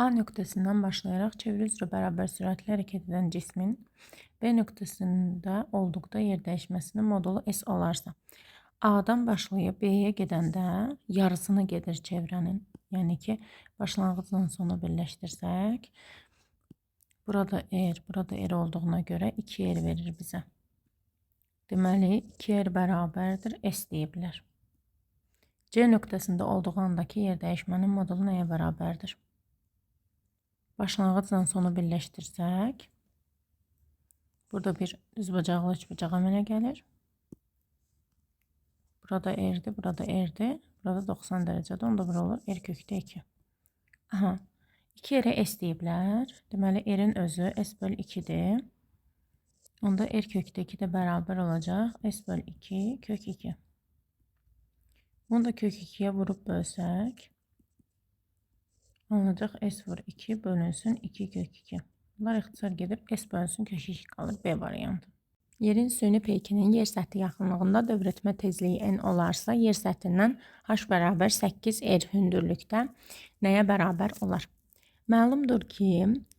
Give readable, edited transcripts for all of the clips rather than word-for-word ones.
A nöqtəsindən başlayaraq çevrə üzrə bərabər sürətli hərəkət edən cismin B nöqtəsində olduqda yer dəyişməsinin modulu S olarsa, A-dan başlayıb B-yə gedəndə yarısını gedir çevrənin. Yəni ki, başlanğıcla sonu birləşdirsək, burada R, burada R olduğuna görə 2R verir bizə. Deməli, 2R bərabərdir S deyiblər. C nöqtəsində olduğu andakı yer dəyişmənin modulu nəyə bərabərdir? Başlanğıcla sonu birləşdirsək, burada bir düzbucaqlı üçbucaq əmələ gəlir. Burada R-dir, burada R-dir. Burada 90 dərəcədir. Onda bura olur R kökdə 2. Aha. 2 R-ə S deyiblər. Deməli, R-in özü S böl 2-dir. Onda R kökdə 2 də bərabər olacaq. S böl 2 kök 2. Bunu da kök 2-yə vurub bölsək, alınacaq S vur 2 bölünsün 2 kök 2. Bunlar ixtisar gedir. S bölünsün kök 2 qalır. B variantı. Yerin süni peykinin yer səthi yaxınlığında dövr etmə tezliyi n olarsa, yer səthindən h bərabər 8 r hündürlükdə nəyə bərabər olar? Məlumdur ki,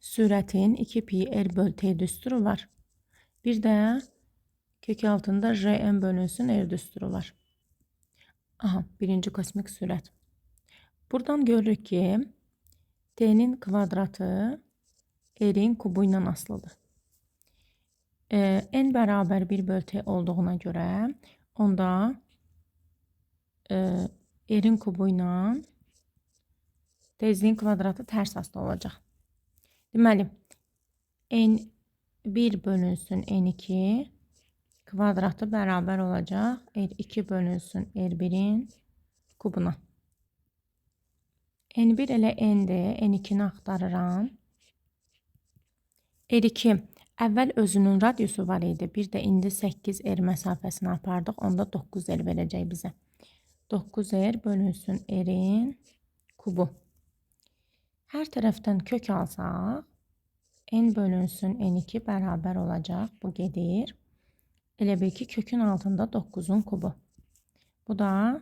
sürətin 2 pi r böl t düsturu var. Bir də kök altında jn bölünsün r düsturu var. Aha, birinci kosmik sürət. Buradan görürük ki, t'nin kvadratı r'in kubu ilə asılıdır. N bərabər 1 böl t olduğuna görə onda r'in kubu ilə tezliyin kvadratı tərs asılı olacaq. Deməli, n1 bölünsün n2 kvadratı bərabər olacaq r2 bölünsün r1-in kubuna. N1 elə n-dir, n2-ni axtarıram. R2 əvvəl özünün radiusu var idi. Bir də indi 8R məsafəsini apardıq. Onda 9R verəcək bizə. 9R bölünsün R-in kubu. Hər tərəfdən kök alsaq, N bölünsün N2 bərabər olacaq. Bu gedir. Elə bil ki, kökün altında 9-un kubu. Bu da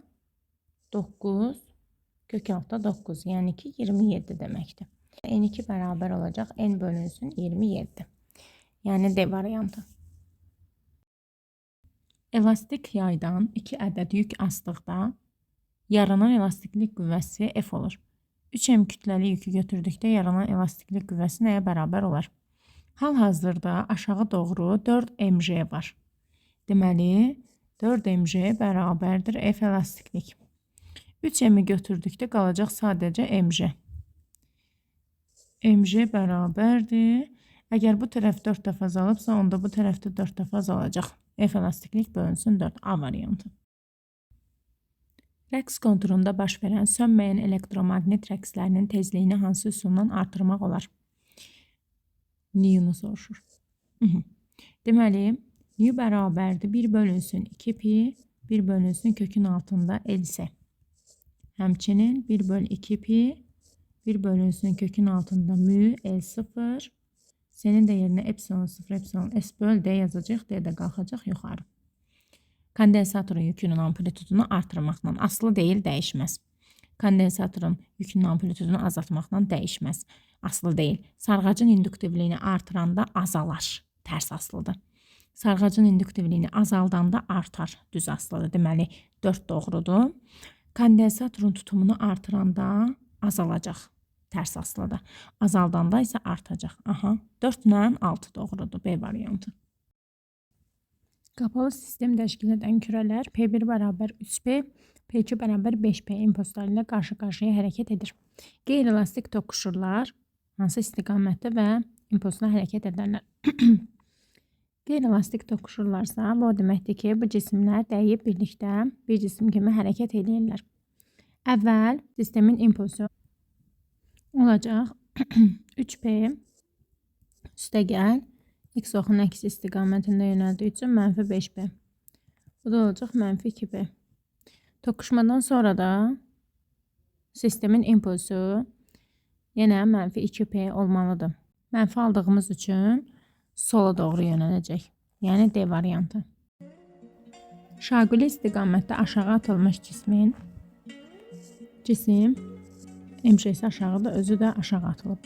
9, kök altında 9, yəni ki 27 deməkdir. N2 bərabər olacaq N bölünsün 27. Yəni D variantı. Elastik yaydan 2 ədəd yük asdıqda yaranan elastiklik qüvvəsi F olur. 3M kütləli yükü götürdükdə yaranan elastiklik qüvvəsi nəyə bərabər olar? Hal-hazırda aşağı doğru 4 mj var. Deməli, 4 mj bərabərdir F elastiklik. 3M-i götürdükdə qalacaq sadəcə mj. Mj bərabərdir. Əgər bu tərəf 4 dəfə azalıbsa, onda bu tərəfdə 4 dəfə azalacaq. F elastiklik bölünsün 4. A variantı. Rəqs konturunda baş verən sönməyən elektromaqnit rəqslərinin tezliyini hansı üsulla artırmaq olar? Nü-nu soruşur. Deməli, nü bərabərdir 1 bölünsün 2 pi, 1 bölünsün kökün altında LS. Həmçinin 1 böl 2 pi, 1 bölünsün kökün altında mü L0. Senin də yerinə epsilon 0 epsilon S böl D yazacaq. D də qalxacaq yuxarı. Kondensatorun yükünün amplitudunu artırmaqla asılı deyil, dəyişməz. Kondensatorun yükünün amplitudunu azaltmaqla dəyişməz. Asılı deyil. Sarğacın induktivliyini artıranda azalar. Tərs asılıdır. Sarğacın induktivliyini azaldanda artar. Düz asılıdır. Deməli 4 doğrudur. Kondensatorun tutumunu artıranda azalacaq. Tərs asılıdır. Azaldanda isə artacaq. Aha, 4 ilə 6 doğrudur. B variantı. Qapalı sistem təşkil edən kürələr P1 bərabər 3P, P2 bərabər 5P impulsları ilə qarşı-qarşıya hərəkət edir. Qeyri-elastik toqquşurlar hansı istiqamətdə və impulsla hərəkət edərlər? Qeyri-elastik toqquşurlarsa, bu o deməkdir ki, bu cisimlər dəyib birlikdə bir cisim kimi hərəkət eləyirlər. Əvvəl sistemin impulsu olacaq 3P üstəgəl x oxunun əksi istiqamətində yönəldiyi üçün mənfi 5P. Bu da olacaq mənfi 2P. Toqquşmadan sonra da sistemin impulsu yenə mənfi 2P olmalıdır. Mənfi aldığımız üçün sola doğru yönələcək. Yəni D variantı. Şaquli istiqamətdə aşağı atılmış cismin cisim MJ-si aşağıda, özü də aşağı atılıb.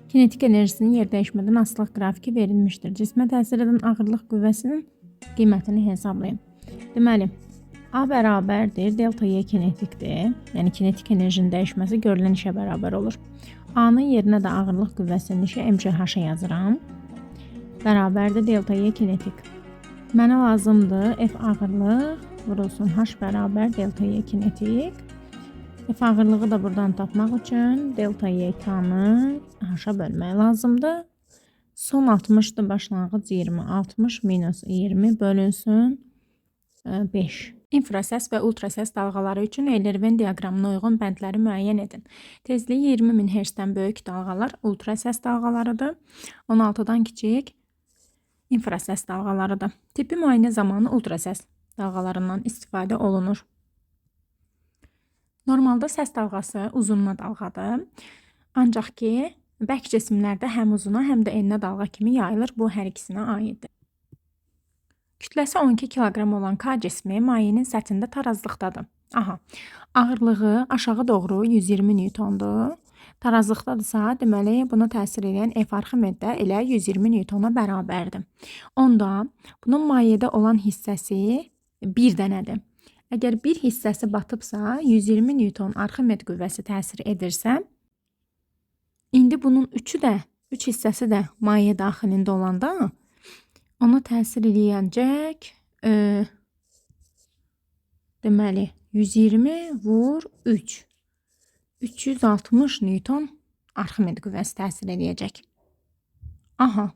Kinetik enerjisinin yer dəyişmədən asılılıq qrafiki verilmişdir. Cismə təsir edən ağırlıq qüvvəsinin qiymətini hesablayın. Deməli, A bərabərdir delta Y kinetikdir. Yəni kinetik enerjinin dəyişməsi görülən işə bərabər olur. A-nın yerinə də ağırlıq qüvvəsinin işi MGH-a yazıram. Bərabərdir delta Y kinetik. Mənə lazımdır F ağırlıq vurulsun H bərabər delta Y kinetik. F ağırlığı da buradan tapmaq üçün delta Y K-nı H-a bölmək lazımdır. Son 60-dır, başlanğıc 20. 60 minus 20 bölünsün 5. İnfrasəs və ultrasəs dalğaları üçün Euler-Venn diaqramına uyğun bəndləri müəyyən edin. Tezliyi 20.000 Hz-dən böyük dalğalar ultrasəs dalğalarıdır. 16-dan kiçik infrasəs dalğalarıdır. Tibbi müayinə zamanı ultrasəs dalğalarından istifadə olunur. Normalda səs dalğası uzununa dalğadır. Ancaq ki, bərk cisimlərdə həm uzuna, həm də eninə dalğa kimi yayılır. Bu hər ikisinə aiddir. Kütləsi 12 kiloqram olan K cismi mayenin səthində tarazlıqdadır. Aha, ağırlığı aşağı doğru 120 Newtondur. Tarazlıqdadırsa, deməli buna təsir edən F Arximed də elə 120 Newtona bərabərdir. Onda bunun mayedə olan hissəsi bir dənədir. Əgər bir hissəsi batıbsa, 120 Newton Arximed qüvvəsi təsir edirsə, indi bunun üçü də, üç hissəsi də maye daxilində olanda ona təsir eləyəcək, deməli 120 vur 3, 360 Newton Arximed qüvvəsi təsir eləyəcək. Aha,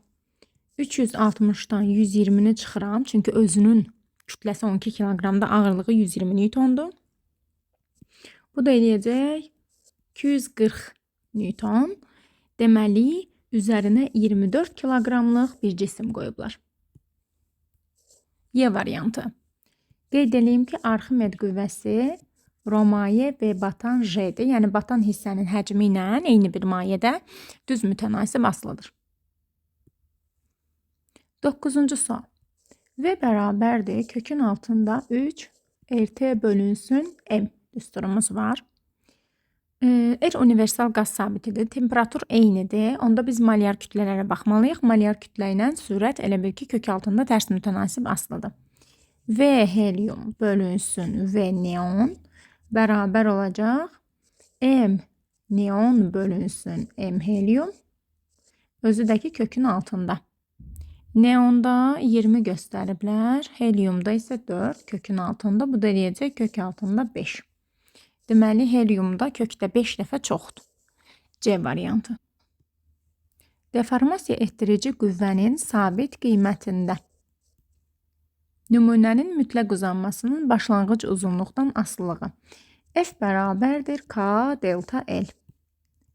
360-dan 120-ni çıxıram, çünki özünün kütləsi 12 kiloqramda, ağırlığı 120 Newtondur. Bu da eləyəcək 240 Newton. Deməli, üzərinə 24 kiloqramlıq bir cisim qoyublar. Y variantı. Qeyd eləyim ki, Arximed qüvvəsi Romaye və batan J-dir. Yəni, batan hissənin həcmi ilə eyni bir mayedə düz mütənasib asılıdır. 9-cu sual. V bərabərdir kökün altında 3 RT bölünsün M düsturumuz var. R universal qaz sabitidir. Temperatur eynidir. Onda biz molyar kütlələrə baxmalıyıq. Molyar kütlə ilə sürət elə bil ki, kök altında tərs mütənasib asılıdır. V helium bölünsün V neon bərabər olacaq M neon bölünsün M helium. Özü də ki, kökün altında. Neonda 20 göstəriblər. Heliumda isə 4 kökün altında. Bu da eləyəcək kök altında 5. Deməli, heliumda kökdə 5 dəfə çoxdur. C variantı. Deformasiya etdirici qüvvənin sabit qiymətində nümunənin mütləq uzanmasının başlanğıc uzunluqdan asılılığı. F bərabərdir K delta L.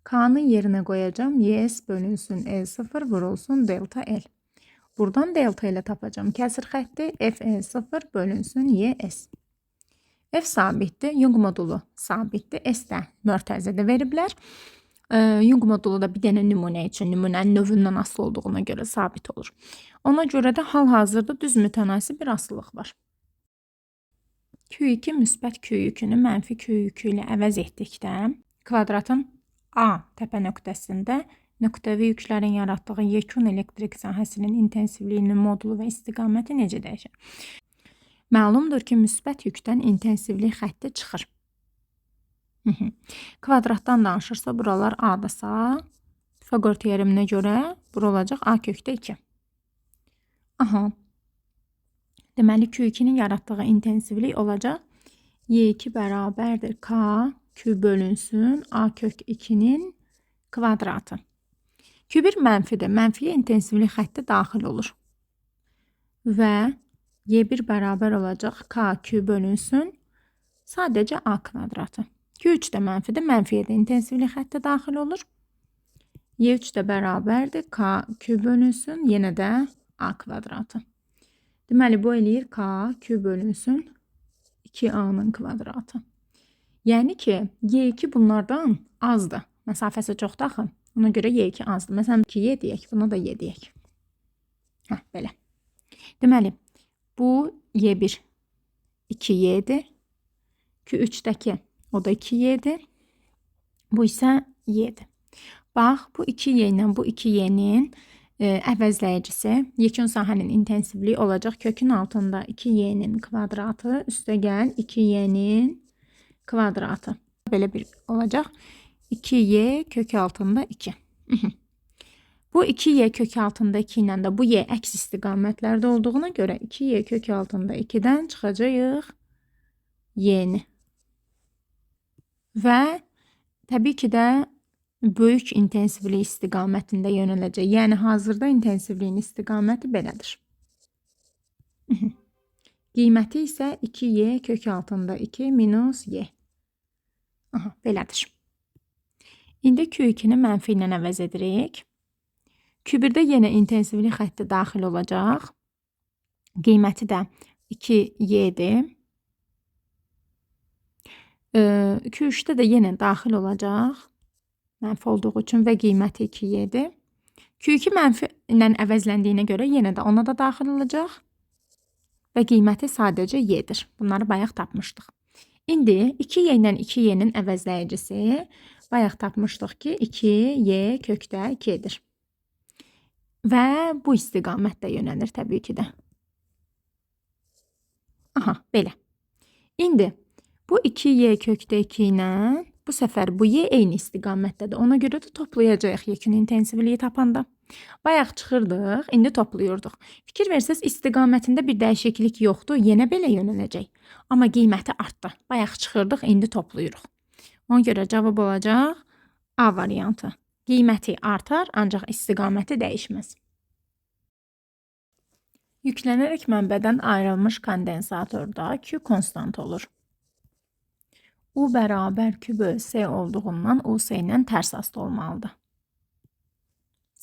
K'nın yerinə qoyacağam. YS bölünsün L0 vurulsun delta L. Buradan delta ilə tapacağım. Kəsir xətti FL0 bölünsün YS. F sabitdir. Young modulu sabitdir. S də mörtəzədə veriblər. Young modulu da bir dənə nümunə üçün, nümunənin növündən asılı olduğuna görə sabit olur. Ona görə də hal-hazırda düz mütənasib bir asılılıq var. Q2 müsbət Q yükünü mənfi Q yükü ilə əvəz etdikdə kvadratın A təpə nöqtəsində nöqtəvi yüklərin yaratdığı yekun elektrik sahəsinin intensivliyinin modulu və istiqaməti necə dəyişir? Məlumdur ki, müsbət yükdən intensivlik xətti çıxır. Kvadratdan danışırsa, buralar A-dasa, Pifaqor teoreminə görə bura olacaq A kökdə 2. Aha. Deməli, Q2-nin yaratdığı intensivlik olacaq. Y2 bərabərdir K, Q bölünsün A kök 2-nin kvadratı. Q1 mənfidir. Mənfiyə intensivlik xətti daxil olur. Və Y1 bərabər olacaq K, Q bölünsün sadəcə A kvadratı. Q3 də mənfidir. Mənfiyə də intensivlik xətti daxil olur. Y3 də bərabərdir. K, Q bölünsün. Yenə də A kvadratı. Deməli, bu eləyir K, Q bölünsün 2A-nın kvadratı. Yəni ki, Y2 bunlardan azdır. Məsafəsi çoxdur axı. Ona görə Y2 azdır. Məsələn, 2Y deyək, buna da Y deyək. Hə, belə. Deməli, bu Y1 2Y-dir. Q3-dəki O da 2y-dir. Bu isə y-dir. Bax, bu 2y ilə bu 2y-nin əvəzləyicisi yekun sahənin intensivliyi olacaq. Kökün altında 2y-nin kvadratı üstəgəl 2y-nin kvadratı. Belə bir olacaq. 2y kök altında 2. Bu 2y kök altında 2 ilə də bu y əks istiqamətlərdə olduğuna görə 2y kök altında 2-dən çıxacağıq y-ni. Və təbii ki də böyük intensivlik istiqamətində yönələcək. Yəni hazırda intensivliyin istiqaməti belədir. Qiyməti isə 2y kök altında 2 minus y. Aha, belədir. İndi Q2-ni mənfi ilə əvəz edirik. Q1-də yenə intensivlik xətti daxil olacaq. Qiyməti də 2y-dir. Q3-də də yenə daxil olacaq. Mənfi olduğu üçün və qiyməti 2y-dir. Q2 mənfi ilə əvəzləndiyinə görə yenə də ona da daxil olacaq. Və qiyməti sadəcə y-dir. Bunları bayaq tapmışdıq. İndi 2y ilə 2y-nin əvəzləyicisi bayaq tapmışdıq ki, 2y kökdə 2-dir. Və bu istiqamətdə yönəlir təbii ki də. Aha, belə. İndi bu 2y kökdə 2 ilə bu səfər bu y eyni istiqamətdədir. Ona görə də toplayacağıq yekun intensivliyi tapanda. Bayaq çıxırdıq, indi toplayırdıq. Fikir versəz istiqamətində bir dəyişiklik yoxdur, yenə belə yönələcək. Amma qiyməti artdı. Bayaq çıxırdıq, indi toplayırıq. Ona görə cavab olacaq A variantı. Qiyməti artar, ancaq istiqaməti dəyişməz. Yüklənərək mənbədən ayrılmış kondensatorda Q konstant olur. U bərabər Q bölü S olduğundan U S ilə tərs asılı olmalıdır.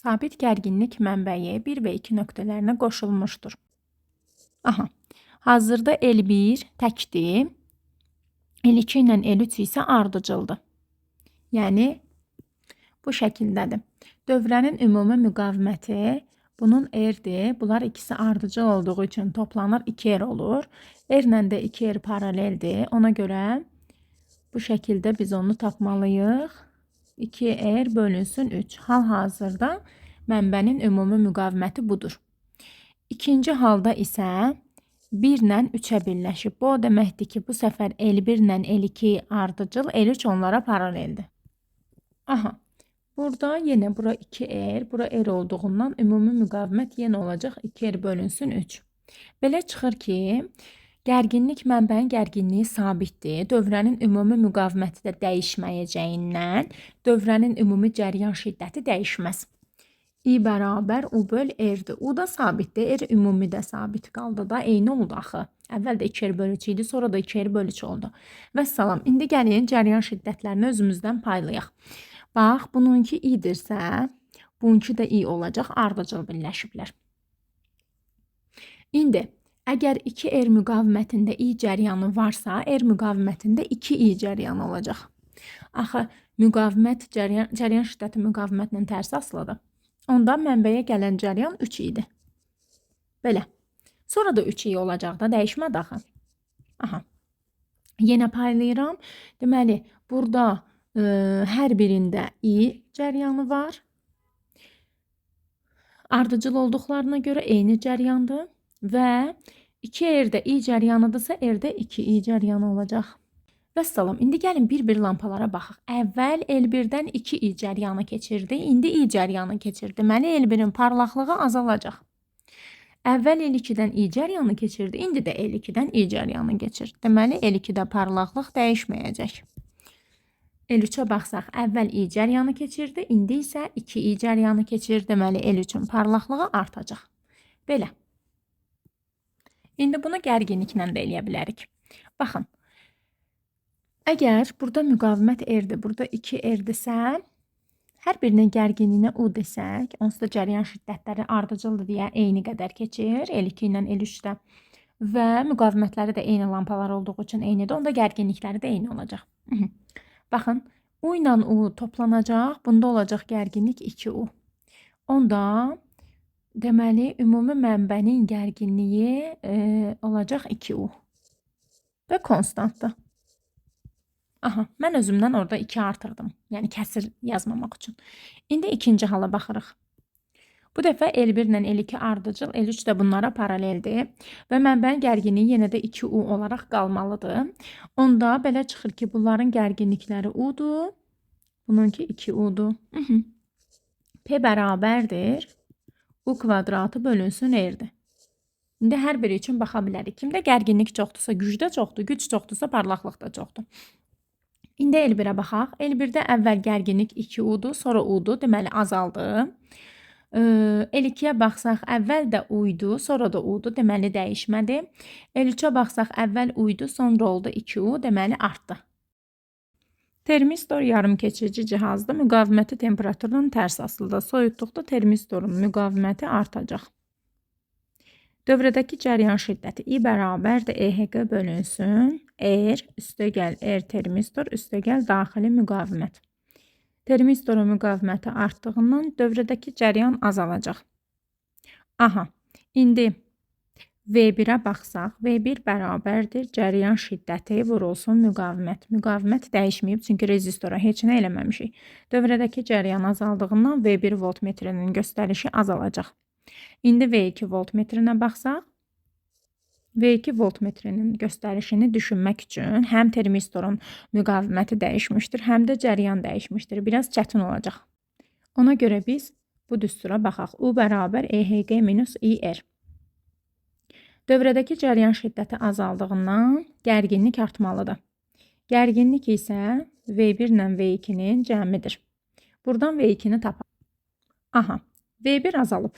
Sabit gərginlik mənbəyi 1 və 2 nöqtələrinə qoşulmuşdur. Aha, hazırda L1 təkdir. L2 ilə L3 isə ardıcıldır. Yəni, bu şəkildədir. Dövrənin ümumi müqaviməti bunun R-dir. Bunlar ikisi ardıcıl olduğu üçün toplanır 2R olur. R ilə də 2R paraleldir. Ona görə bu şəkildə biz onu tapmalıyıq. 2R bölünsün 3. Hal-hazırda mənbənin ümumi müqaviməti budur. İkinci halda isə 1 ilə 3-ə birləşib. Bu o deməkdir ki, bu səfər L1 ilə L2 ardıcıl, L3 onlara paraleldir. Aha. Burada yenə bura 2R, bura R olduğundan ümumi müqavimət yenə olacaq 2R bölünsün 3. Belə çıxır ki, gərginlik mənbənin gərginliyi sabitdir. Dövrənin ümumi müqaviməti də dəyişməyəcəyindən dövrənin ümumi cəryan şiddəti dəyişməz. I bərabər U böl R-dir. U da sabitdir, R ümumi də sabit qaldı da, eyni oldu axı. Əvvəl də 2R bölü 3 idi, sonra da 2R bölü 3 oldu. Vəssalam, indi gəlin cəryan şiddətlərini özümüzdən paylayaq. Bax, bununki i-dirsə, bununki də i olacaq, ardıcıl birləşiblər. İndi, əgər 2R müqavimətində i cəryanı varsa, R müqavimətində 2i cəryanı olacaq. Axı, müqavimət, cəryan şiddəti müqavimətlə tərsi asılıdır. Onda mənbəyə gələn cəryan 3 idi. Belə. Sonra da 3i olacaq da, dəyişmədi axı. Aha. Yenə paylayıram. Deməli, burada hər birində i cəryanı var. Ardıcıl olduqlarına görə eyni cəryandır və 2R-də i cəryanıdırsa, R-də 2i cəryanı olacaq. Vəssalam, indi gəlin bir-bir lampalara baxaq. Əvvəl L1-dən 2i cəryanı keçirdi, indi i cəryanı keçirdi. Deməli, L1-in parlaqlığı azalacaq. Əvvəl L2-dən i cəryanı keçirdi, indi də L2-dən i cəryanı keçir. Deməli, L2-də parlaqlıq dəyişməyəcək. L3-ə baxsaq, əvvəl i cəryanı keçirdi, indi isə 2i cəryanı keçir. Deməli, L3-ün parlaqlığı artacaq. Belə. İndi bunu gərginliklə də eləyə bilərik. Baxın, əgər burada müqavimət R-dir, burada 2R-dirsə, hər birinin gərginliyinə U desək, onsuz da cəryan şiddətləri ardıcıldır deyə eyni qədər keçir, L2 ilə L3-də və müqavimətləri də eyni lampalar olduğu üçün eynidir, onda gərginlikləri də eyni olacaq. Baxın, U ilə U toplanacaq, bunda olacaq gərginlik 2U. Onda, deməli, ümumi mənbənin gərginliyi olacaq 2U və konstantdır. Aha, mən özümdən orada 2 artırdım. Yəni kəsir yazmamaq üçün. İndi ikinci hala baxırıq. Bu dəfə L1 ilə L2 ardıcıl, L3 də bunlara paraleldir və mənbənin gərginliyi yenə də 2U olaraq qalmalıdır. Onda belə çıxır ki, bunların gərginlikləri U-dur, bununki 2U-dur. P bərabərdir U kvadratı bölünsün R-dir. İndi hər biri üçün baxa bilərik. Kimdə gərginlik çoxdursa, güc də çoxdur, güc çoxdursa, parlaqlıq da çoxdur. İndi L1-ə baxaq. L1-də əvvəl gərginlik 2U-dur, sonra U-dur, deməli azaldı. L2-yə baxsaq, əvvəl də U idi, sonra da U-dur, deməli dəyişmədi. L3-ə baxsaq, əvvəl U idi, sonra oldu 2U, deməli artdı. Termistor yarımkeçici cihazda müqaviməti temperaturdan tərs asılıdır. Soyutduqda termistorun müqaviməti artacaq. Dövrədəki cəryan şiddəti I bərabərdir EHQ bölünsün R üstəgəl R termistor üstəgəl daxili müqavimət. Termistorun müqaviməti artdığından dövrədəki cəryan azalacaq. Aha, indi V1-ə baxsaq, V1 bərabərdir cəryan şiddəti vurulsun müqavimət. Müqavimət dəyişməyib, çünki rezistora heç nə eləməmişik. Dövrədəki cəryan azaldığından V1 voltmetrinin göstərişi azalacaq. İndi V2 voltmetrinə baxsaq, V2 voltmetrinin göstərişini düşünmək üçün həm termistorun müqaviməti dəyişmişdir, həm də cəryan dəyişmişdir. Biraz çətin olacaq. Ona görə biz bu düstura baxaq. U bərabər EHQ minus IR. Dövrədəki cəryan şiddəti azaldığından gərginlik artmalıdır. Gərginlik isə V1 ilə V2-nin cəmidir. Buradan V2-ni tapaq. Aha, V1 azalıb.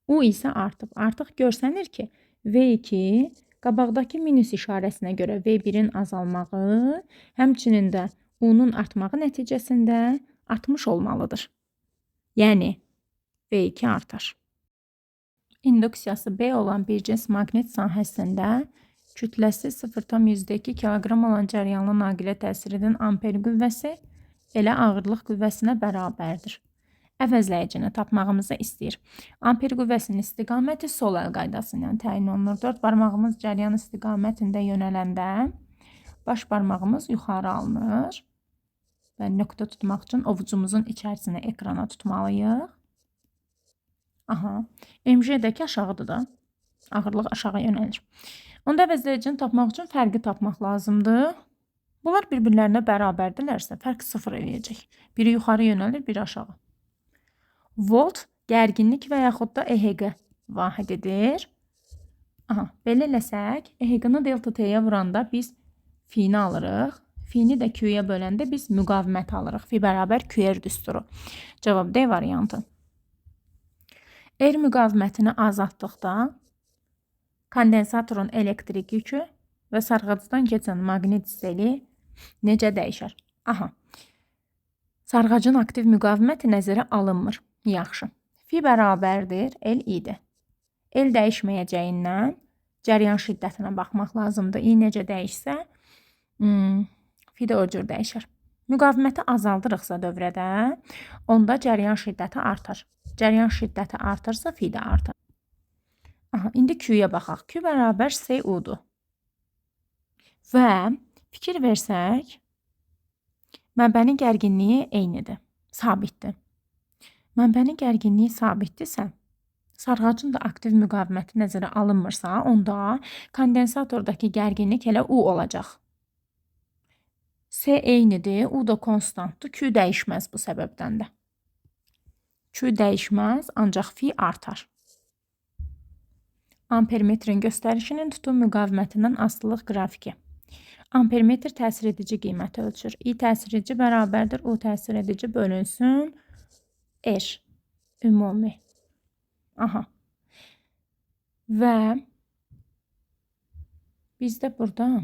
U isə artıb. Artıq görsənir ki, V2 qabaqdakı minus işarəsinə görə V1-in azalmağı, həmçinin də U-nun artmağı nəticəsində artmış olmalıdır. Yəni, V2 artar. İnduksiyası B olan bir cins maqnit sahəsində kütləsi 0,2 kiloqram olan cəryanlı naqilə təsir edən amper qüvvəsi elə ağırlıq qüvvəsinə bərabərdir. Əvəzləyicini tapmağımızı istəyir. Amper qüvvəsinin istiqaməti sol əl qaydası ilə təyin olunur. 4 barmağımız cəryan istiqamətində yönələndə baş barmağımız yuxarı alınır və nöqtə tutmaq üçün ovucumuzun içərisini ekrana tutmalıyıq. Aha, MJ-dəki aşağıdır da. Ağırlıq aşağı yönəlir. Onda əvəzləyicini tapmaq üçün fərqi tapmaq lazımdır. Bunlar bir-birlərinə bərabərdirlərsə, fərq sıfır eləyəcək. Biri yuxarı yönəlir, biri aşağı. Volt gərginlik və yaxud da EHQ vahididir. Aha, belə eləsək, EHQ-ni delta T-yə vuranda biz fi-ni alırıq. Fi-ni də Q-yə böləndə biz müqavimət alırıq. Fi bərabər QR düsturu. Cavab D variantı. R müqavimətini azaltdıqda kondensatorun elektrik yükü və sarğacdan keçən maqnit seli necə dəyişər? Aha. Sarğacın aktiv müqaviməti nəzərə alınmır. Yaxşı. Fi bərabərdir L I-dir. L dəyişməyəcəyindən cəryan şiddətinə baxmaq lazımdır. I necə dəyişsə, fi də o cür dəyişər. Müqaviməti azaldırıqsa dövrədə, onda cəryan şiddəti artar. Cəryan şiddəti artırsa, fi də artar. Aha, indi Q-yə baxaq. Q bərabər C-U-dur. Və fikir versək, mənbənin gərginliyi eynidir, sabitdir. Mənbənin gərginliyi sabitdirsə, sarğacın da aktiv müqaviməti nəzərə alınmırsa, onda kondensatordakı gərginlik elə U olacaq. C eynidir, U da konstantdır, Q dəyişməz bu səbəbdən də. Q dəyişməz, ancaq fi artar. Ampermetrin göstərişinin tutum müqavimətindən asılılıq qrafiki. Ampermetr təsir edici qiyməti ölçür. I təsir edici bərabərdir U təsir edici bölünsün R ümumi. Aha. Və bizdə burada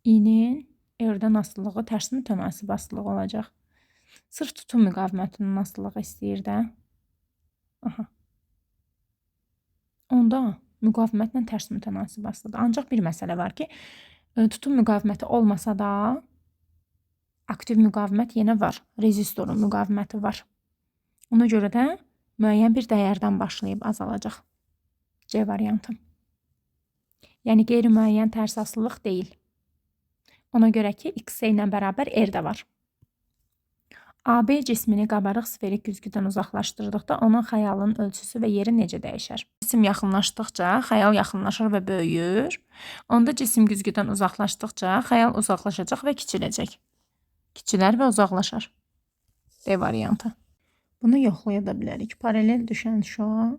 I-nin R-dən asılılığı tərs mütənasib asılılığı olacaq. Sırf tutum müqavimətinin asılılığı istəyir də. Aha. Onda müqavimətlə tərs mütənasib asılıdır. Ancaq bir məsələ var ki, tutum müqaviməti olmasa da aktiv müqavimət yenə var. Rezistorun müqaviməti var. Ona görə də müəyyən bir dəyərdən başlayıb azalacaq. C variantı. Yəni qeyri-müəyyən tərs asılılıq deyil. Ona görə ki, XC ilə bərabər R də var. AB cismini qabarıq sferik güzgüdən uzaqlaşdırdıqda onun xəyalının ölçüsü və yeri necə dəyişər? Cisim yaxınlaşdıqca xəyal yaxınlaşır və böyüyür. Onda cisim güzgüdən uzaqlaşdıqca xəyal uzaqlaşacaq və kiçiləcək. Kiçilər və uzaqlaşar. D variantı. Bunu yoxlaya da bilərik. Paralel düşən şüa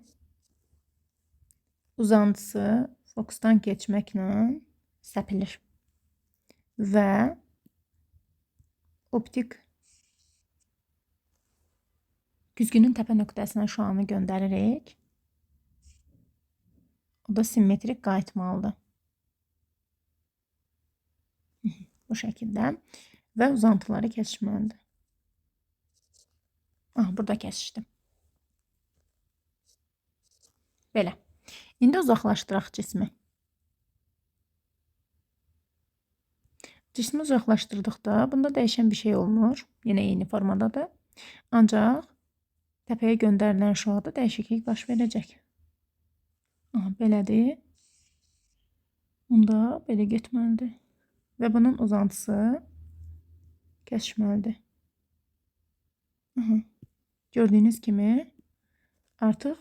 uzantısı fokusdan keçməklə səpilir və optik güzgünün təpə nöqtəsinə şüanı göndəririk. O da simmetrik qayıtmalıdır. Bu şəkildə və uzantıları kəsişməlidir. Ah, burada kəsişdi. Belə. İndi uzaqlaşdıraq cismi. Cismi uzaqlaşdırdıqda bunda dəyişən bir şey olmur. Yenə eyni formadadır. Ancaq təpəyə göndərilən şüada dəyişiklik baş verəcək. Aha, belədir. Bunda belə getməlidir. Və bunun uzantısı kəsişməlidir. Aha. Gördüyünüz kimi artıq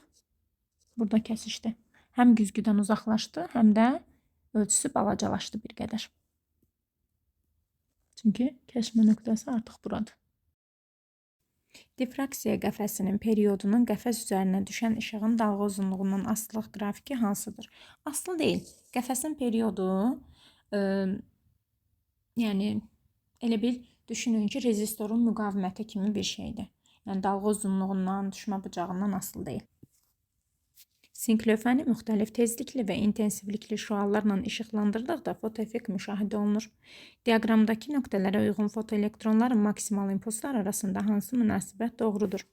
burada kəsişdi. Həm güzgüdən uzaqlaşdı, həm də ölçüsü balacalaşdı bir qədər. Çünki kəsişmə nöqtəsi artıq buradır. Difraksiya qəfəsinin periodunun qəfəs üzərinə düşən işığın dalğa uzunluğundan asılılıq qrafiki hansıdır? Asılı deyil. Qəfəsin periodu, yəni elə bil düşünün ki, rezistorun müqaviməti kimi bir şeydir. Yəni dalğa uzunluğundan, düşmə bucağından asılı deyil. Sink lövhəni müxtəlif tezlikli və intensivlikli şüalarla işıqlandırdıqda fotoeffekt müşahidə olunur. Diaqramdakı nöqtələrə uyğun fotoelektronların maksimal impulslar arasında hansı münasibət doğrudur?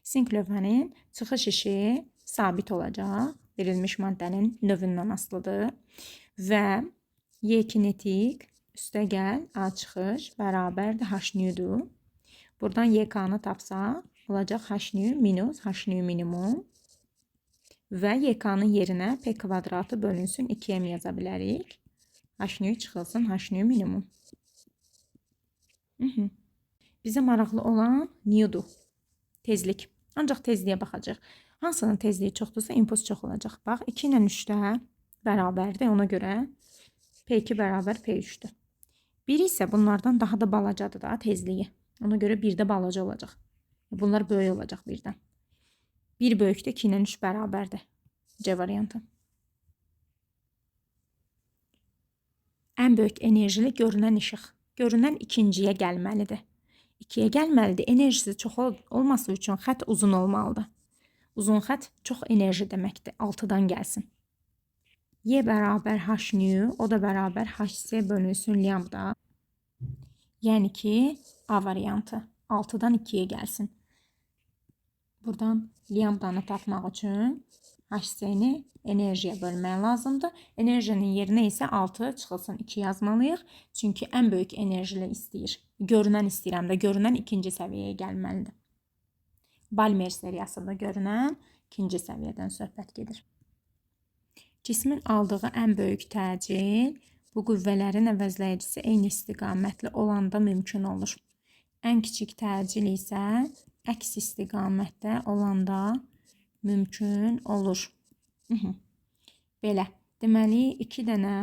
Sink lövhənin çıxış işi sabit olacaq. Verilmiş maddənin növündən asılıdır. Və Y kinetik üstəgəl A çıxış bərabərdir H nüdur. Buradan YK-nı tapsaq olacaq H nü minus H nü minimum. Və YK-nın yerinə P kvadratı bölünsün 2M yaza bilərik. H nü çıxılsın H nü minimum. Bizə maraqlı olan nüdur. Tezlik. Ancaq tezliyə baxacaq. Hansının tezliyi çoxdursa impuls çox olacaq. Bax, 2 ilə 3-də bərabərdir. Ona görə P2 bərabər P3-dür. 1 isə bunlardan daha da balacadır da tezliyi. Ona görə 1-də balaca olacaq. Bunlar böyük olacaq birdən. 1 böyükdə 2 ilə 3 bərabərdir. C variantı. Ən böyük enerjili görünən işıq. Görünən ikinciyə gəlməlidir. 2-yə gəlməlidir. Enerjisi çox olması üçün xətt uzun olmalıdır. Uzun xətt çox enerji deməkdir. 6-dan gəlsin. Y bərabər H nü, o da bərabər HC bölünsün lambda. Yəni ki, A variantı. 6-dan 2-yə gəlsin. Buradan lambdanı tapmaq üçün HC-ni enerjiyə bölmək lazımdır. Enerjinin yerinə isə 6 çıxılsın 2 yazmalıyıq. Çünki ən böyük enerjili istəyir. Görünən istəyirəm də, görünən ikinci səviyyəyə gəlməlidir. Balmer seriyasında görünən ikinci səviyyədən söhbət gedir. Cismin aldığı ən böyük təcil bu qüvvələrin əvəzləyicisi eyni istiqamətli olanda mümkün olur. Ən kiçik təcil isə əks istiqamətdə olanda mümkün olur. Belə. Deməli, 2 dənə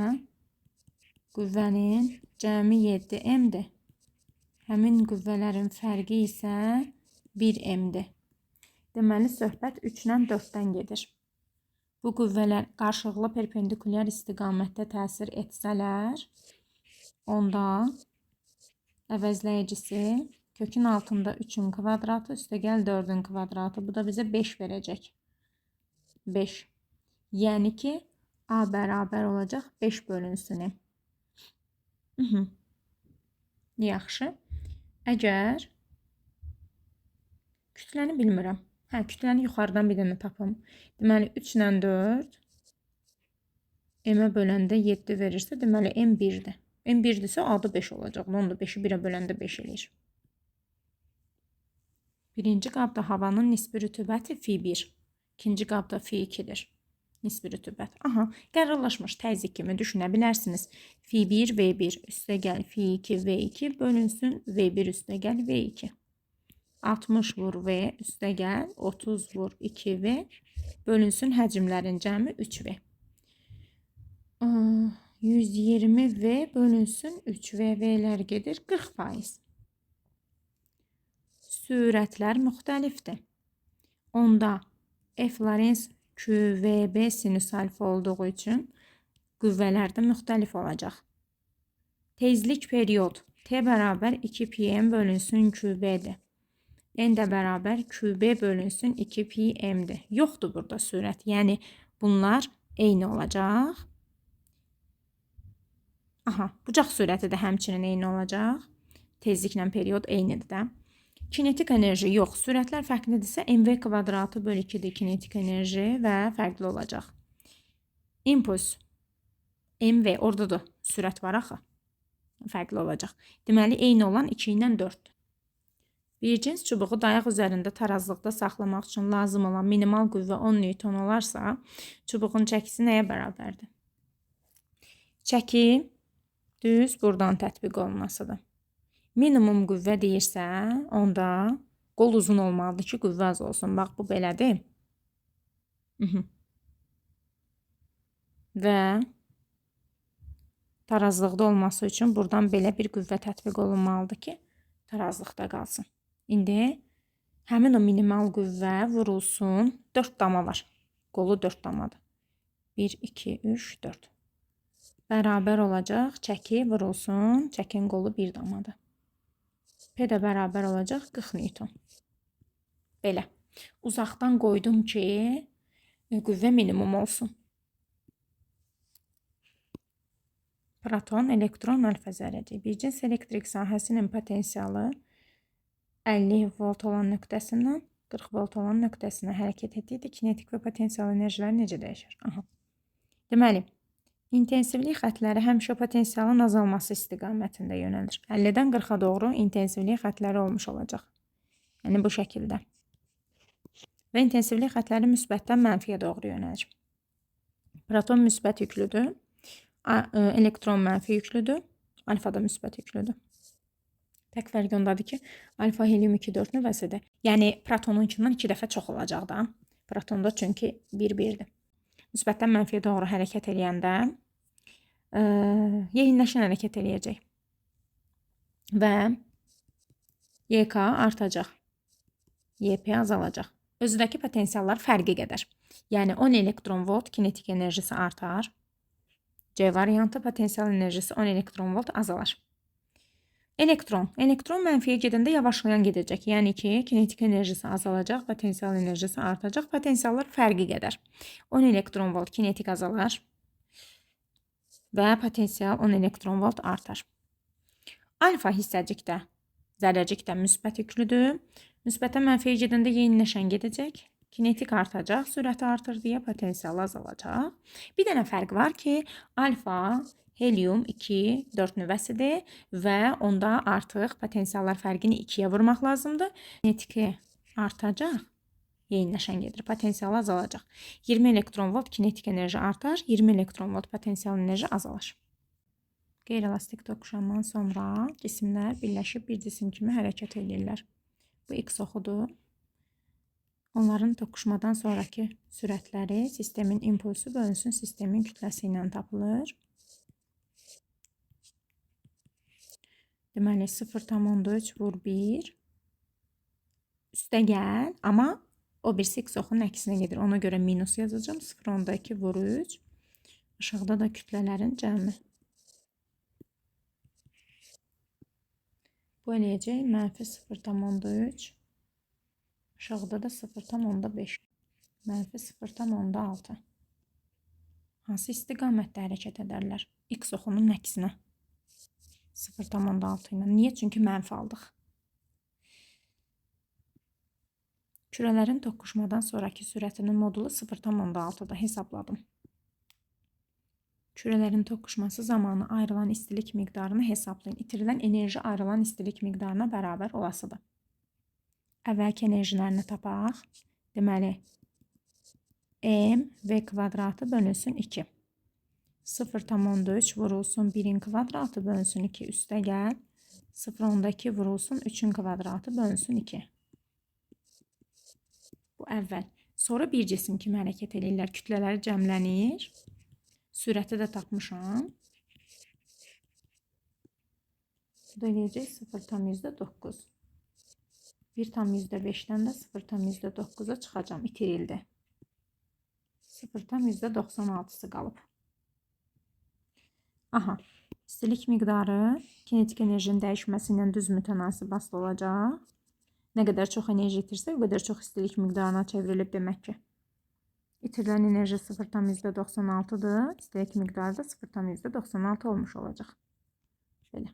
qüvvənin cəmi 7 m-dir. Həmin qüvvələrin fərqi isə 1 m-dir. Deməli, söhbət 3 ilə 4-dən gedir. Bu qüvvələr qarşılıqlı perpendikulyar istiqamətdə təsir etsələr, onda əvəzləyicisi kökün altında 3-ün kvadratı, üstəgəl 4-ün kvadratı. Bu da bizə 5 verəcək. 5. Yəni ki, A bərabər olacaq 5 bölünsün M. Yaxşı. Əgər kütləni bilmirəm. Hə, kütləni yuxarıdan bir dənə tapım. Deməli, 3 ilə 4 M-ə böləndə 7 verirsə, deməli, M 1-dir. M 1-dirsə, A-da 5 olacaq. Onu da 5-i 1-ə böləndə 5 eləyir. Birinci qabda havanın nisbi rütubəti fi 1. İkinci qabda fi 2-dir. Nisbi rütubət. Aha, qərarlaşmış təzyiq kimi düşünə bilərsiniz. Fi1 V1 üstə gəl Fi2 V2 bölünsün V1 üstə gəl V2. 60 vur V üstə gəl 30 vur 2V bölünsün həcmlərin cəmi 3V. 120 V bölünsün 3V, V-lər gedir 40%. Sürətlər müxtəlifdir. Onda F Lorentz QVB sinüs alfa olduğu üçün qüvvələr də müxtəlif olacaq. Tezlik period T bərabər 2πm bölünsün QB-dir. N də bərabər QB bölünsün 2πm-dir. Yoxdur burada sürət. Yəni bunlar eyni olacaq. Aha, bucaq sürəti də həmçinin eyni olacaq. Tezliklə period eynidir də. Kinetik enerji yox. Sürətlər fərqlidirsə mv kvadratı bölü 2-dir kinetik enerji və fərqli olacaq. İmpuls mv orada da sürət var axı. Fərqli olacaq. Deməli eyni olan 2 ilə 4-dür. Bir cins çubuğu dayaq üzərində tarazlıqda saxlamaq üçün lazım olan minimal qüvvə 10 Newton olarsa, çubuğun çəkisi nəyə bərabərdir? Çəki düz buradan tətbiq olunmasıdır. Minimum qüvvə deyirsə, onda qol uzun olmalıdır ki, qüvvə az olsun. Bax, bu belədir. Və tarazlıqda olması üçün buradan belə bir qüvvə tətbiq olunmalıdır ki, tarazlıqda qalsın. İndi həmin o minimal qüvvə vurulsun. 4 dama var. Qolu 4 damadır. 1, 2, 3, 4. Bərabər olacaq. Çəki vurulsun. Çəkin qolu 1 damadır. P də bərabər olacaq 40 Newton. Belə. Uzaqdan qoydum ki, qüvvə minimum olsun. Proton, elektron, alfa zərrəciyi. Bir cins elektrik sahəsinin potensialı 50 volt olan nöqtəsindən 40 volt olan nöqtəsinə hərəkət etdikdə kinetik və potensial enerjilər necə dəyişir? Aha. Deməli, intensivlik xətləri həmişə potensialın azalması istiqamətində yönəlir. 50-dən 40-a doğru intensivlik xətləri olmuş olacaq. Yəni bu şəkildə. Və intensivlik xətləri müsbətdən mənfiyə doğru yönəlir. Proton müsbət yüklüdür. Elektron mənfi yüklüdür. Alfa da müsbət yüklüdür. Tək fərqi ondadır ki, alfa helium 2,4 nüvəsidir. Yəni protonunkindən 2 dəfə çox olacaq da. Protonda çünki 1-1-dir. Müsbətdən mənfiyə doğru hərəkət eləyəndə yeyinləşən hərəkət eləyəcək. Və YK artacaq. YP azalacaq. Özüdəki potensiallar fərqi qədər. Yəni 10 elektron volt kinetik enerjisi artar. C variantı potensial enerjisi 10 elektron volt azalar. Elektron. Elektron mənfiyə gedəndə yavaşlayan gedəcək. Yəni ki, kinetik enerjisi azalacaq, potensial enerjisi artacaq. Potensiallar fərqi qədər. 10 elektron volt kinetik azalar və potensial 10 elektron volt artar. Alfa hissəcikdə, zərrəcikdə müsbət yüklüdür. Müsbətə mənfiyə gedəndə yeniləşən gedəcək. Kinetik artacaq, sürəti artır deyə potensial azalacaq. Bir dənə fərq var ki, alfa helium 2, 4 nüvəsidir və onda artıq potensiallar fərqini 2-yə vurmaq lazımdır. Kinetiki artacaq, yeyinləşən gedir, potensial azalacaq. 20 elektron volt kinetik enerji artar, 20 elektron volt potensial enerji azalar. Qeyri-elastik toqquşandan sonra cisimlər birləşib bir cisim kimi hərəkət edirlər. Bu X oxudur. Onların toqquşmadan sonraki sürətləri sistemin impulsu bölünsün sistemin kütləsi ilə tapılır. Deməli 0,3 vur 1 üstə gəl, amma o birisi x oxunun əksinə gedir. Ona görə minus yazacağım. 0,2 vur 3. Aşağıda da kütlələrin cəmi. Bu eləyəcək mənfi 0,3. Aşağıda da 0,5. Mənfi 0,6. Hansı istiqamətdə hərəkət edərlər? X oxunun əksinə. 0,6 ilə. Niyə? Çünki mənfi aldıq. Kürələrin toqquşmadan sonraki sürətinin modulu 0,6-da hesabladım. Kürələrin toqquşması zamanı ayrılan istilik miqdarını hesablayın. İtirilən enerji ayrılan istilik miqdarına bərabər olasıdır. Əvvəlki enerjilərini tapaq. Deməli, M V kvadratı bölünsün 2. 0,3 vurulsun 1-in kvadratı bölünsün 2 üstə gəl. 0,2 vurulsun 3-ün kvadratı bölünsün 2. Bu əvvəl. Sonra bir cisim kimi hərəkət eləyirlər. Kütlələri cəmlənir. Sürəti də tapmışam. Bu da eləyəcək 0,9. 1,5-dən də 0,9-a çıxacam. İtirildi. 0,96-sı qalıb. Aha. İstilik miqdarı kinetik enerjinin dəyişməsi ilə düz mütənasib asılı olacaq. Nə qədər çox enerji itirsək, o qədər çox istilik miqdarına çevrilib demək ki. İtirilən enerji 0,96-dır. İstilik miqdarı da 0,96 olmuş olacaq. Belə.